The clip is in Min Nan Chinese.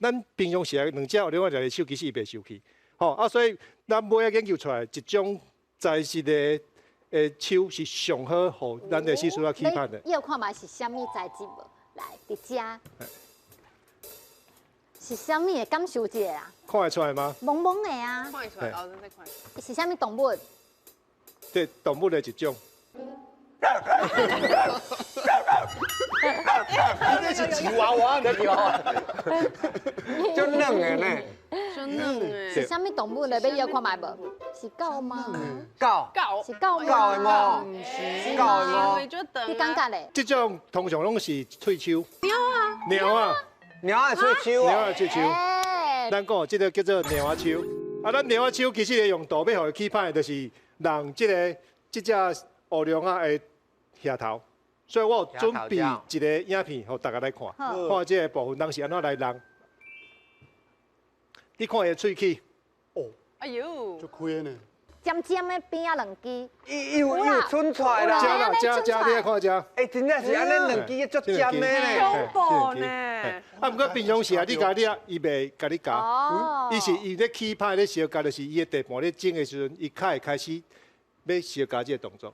咱平常時啊，兩隻烏龍仔掠佇手，其實伊袂生氣。吼啊，所以咱尾仔研究出來一種材質的鍬是上好，予咱的螽斯仔起拍的。你有看覓是啥物材質無？來，佇遮是啥物的感受一下啊？看會出來嗎？蒙蒙的啊。看會出來，哦，真的看。是啥物動物？這動物的一種。你這是吉娃娃，你吉娃娃，就嫩的呢，就嫩的。是啥物動物咧？欲搖看覓無？是狗嗎？狗。狗。是狗嗎？狗的嗎？是狗的嗎？你感覺咧？這種通常攏是喙鬚。貓啊。貓啊。貓的喙鬚啊。貓的喙鬚。咱講這個叫做貓仔鬚。啊，咱貓仔鬚其實的用途，欲予伊起歹，就是讓這个這隻烏龍仔會額頭，所以我有準備一个影片，予大家來看，看這個部分人是按怎來弄。你看伊的喙齒，哦，哎喲，足開呢，尖尖的邊仔兩支，伊有伸出來啦，遮啦，遮遮，你來看遮。欸，真正是按呢兩支足尖的呢，恐怖呢。啊，毋過平常時啊，你共掠，伊袂共你咬，伊是伊咧起拍咧相咬，就是伊的地盤咧整的時陣，伊較會開始欲相咬這个動作。